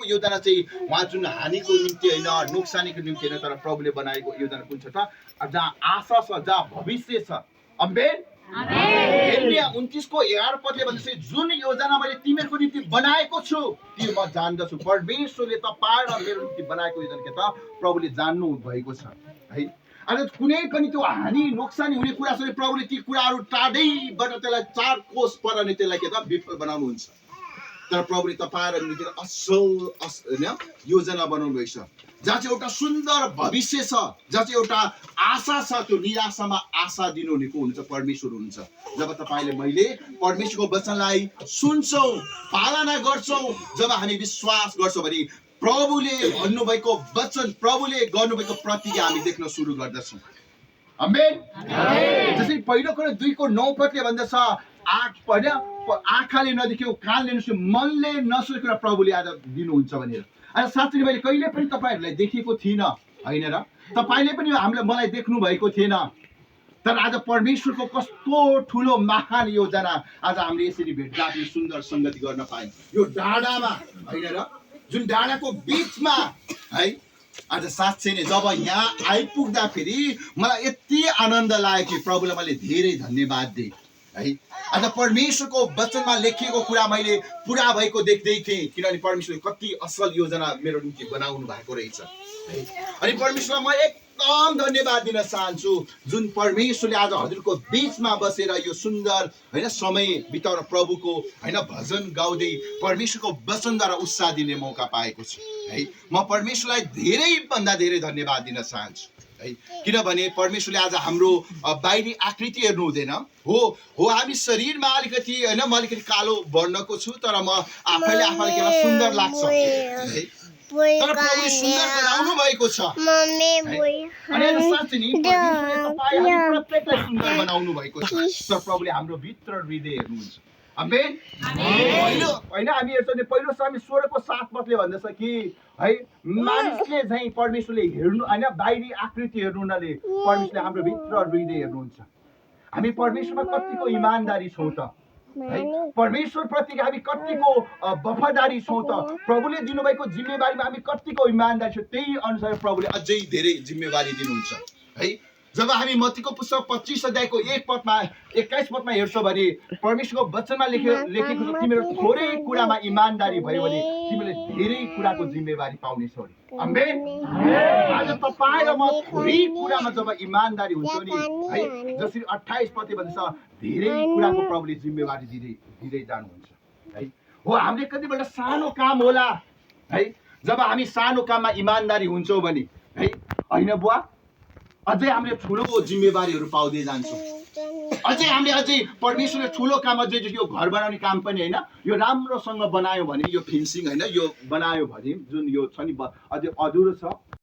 योजना चाहिँ उहाँ जुन हानिको निम्ति होइन, नोक्सानीको निम्ति होइन, तर प्रभुले बनाएको योजना कुन छ त? जहाँ आशा छ, जहाँ भविष्य छ। आमेन। 29:11 पदले भन्छ, जुन योजना मैले तिमीहरूको निम्ति बनाएको छु त्यो म जान्दछु। परमेश्वरले तपाईँ र मेरो निम्ति बनाएको योजना के त? प्रभुले जान्नु भएको छ है। अनि कुनै पनि त्यो हानि नोक्सानी हुने कुरा छ भने प्रभुले ती कुराहरू टाढैबाट त्यसलाई 4 कोस पर नै त्यसलाई के त? विफल बनाउनुहुन्छ। तर प्रभुले तपाईँ र निम्ति असल योजना बनाउनु भएको छ, जहाँ चाहिँ एउटा सुन्दर भविष्य छ, जहाँ चाहिँ एउटा आशा छ। त्यो निराशामा आशा दिनुहुने को हुनुहुन्छ? परमेश्वर हुनुहुन्छ। जब तपाईँले मैले परमेश्वरको वचनलाई सुन्छौँ, पालना गर्छौँ, जब हामी विश्वास गर्छौँ भने प्रभुले भन्नुभएको वचन, प्रभुले गर्नुभएको प्रतिज्ञा हामी देख्न सुरु गर्दछौँ। आमेन। जसरी पहिलो कुरा 2:9 पदले भन्दछ, आँखाले नदेख्यो, कानले नसुन्यो, मनले नसोचेको कुरा प्रभुले आज दिनुहुन्छ भनेर। अनि साँच्चै मैले कहिले पनि तपाईँहरूलाई देखेको थिइनँ होइन र? तपाईँले पनि मलाई देख्नु भएको थिएन। तर आज परमेश्वरको कस्तो ठुलो महान योजना आज हामीले यसरी भेटघाट सुन्दर सङ्गति गर्न पायौँ यो डाँडामा होइन र? जुन डाँडाको बिचमा है। आज साँच्चै नै जब यहाँ आइपुग्दाखेरि मलाई यति आनन्द लाग्यो कि प्रभुलाई मैले धेरै धन्यवाद दिएँ है। आज परमेश्वरको वचनमा लेखिएको कुरा मैले पुरा भएको देख्दै थिएँ, किनभने परमेश्वरले कति असल योजना मेरो निम्ति बनाउनु भएको रहेछ है। अनि परमेश्वरलाई म एकदम धन्यवाद दिन चाहन्छु, जुन परमेश्वरले आज हजुरको बिचमा बसेर यो सुन्दर होइन समय बिताउन प्रभुको होइन भजन गाउँदै परमेश्वरको वचनद्वारा उत्साह दिने मौका पाएको छु है। म परमेश्वरलाई धेरैभन्दा धेरै धन्यवाद दिन चाहन्छु है। किनभने परमेश्वरले आज हाम्रो बाहिरी आकृति हेर्नु हुँदैन। हो हामी शरीरमा अलिकति होइन, म अलिकति कालो वर्णको छु, तर म आफैले केवल सुन्दर लाग्छ है। तर प्रभुले सुन्दर बनाउनु भएको छ। अनि साँच्चै नि परमेश्वरले तपाईहरु प्रत्येकलाई सुन्दर बनाउनु भएको छ। तर प्रभुले हाम्रो भित्र हृदय हेर्नुहुन्छ। आमेन। होइन हामी हेर्छौँ नि पहिलो हामी 16:7 पदले भन्दछ कि है, मानिसले चाहिँ परमेश्वरले हेर्नु होइन, बाहिरी आकृति हेर्नु नले परमेश्वरले हाम्रो भित्र हृदय हेर्नुहुन्छ। हामी परमेश्वरमा कतिको इमानदारी छौँ त है? परमेश्वर प्रति हामी कतिको वफादारी छौँ त? प्रभुले दिनुभएको जिम्मेवारीमा हामी कतिको इमानदारी छौँ? त्यही अनुसार प्रभुले अझै धेरै जिम्मेवारी दिनुहुन्छ है। जब हामी मत्तीको पुस्तक 21 पदमा हेर्छौँ भने परमेश्वरको वचनमा लेखेको छ, तिमीहरू थोरै कुरामा इमानदारी भयो भने तिमीले धेरै कुराको जिम्मेवारी पाउनेछौ। आमेन। आज तपाईँ र म थोरै कुरामा जब इमानदारी हुन्छ नि है, जसरी 28 पदले भन्छ धेरै कुराको प्रभुले जिम्मेवारी दिँदै जानुहुन्छ है। हो हामीले कतिपल्ट सानो काम होला है, जब हामी सानो काममा इमानदारी हुन्छौँ भने है, होइन बुवा, अझै हामीले ठुलो जिम्मेवारीहरू पाउँदै जान्छौँ। अझै परमेश्वरले ठुलो काम अझै यो घर बनाउने काम पनि होइन, यो राम्रोसँग बनायो भने यो फिनिसिङ होइन, यो बनायो भने जुन यो छ नि अझै अधुरो छ।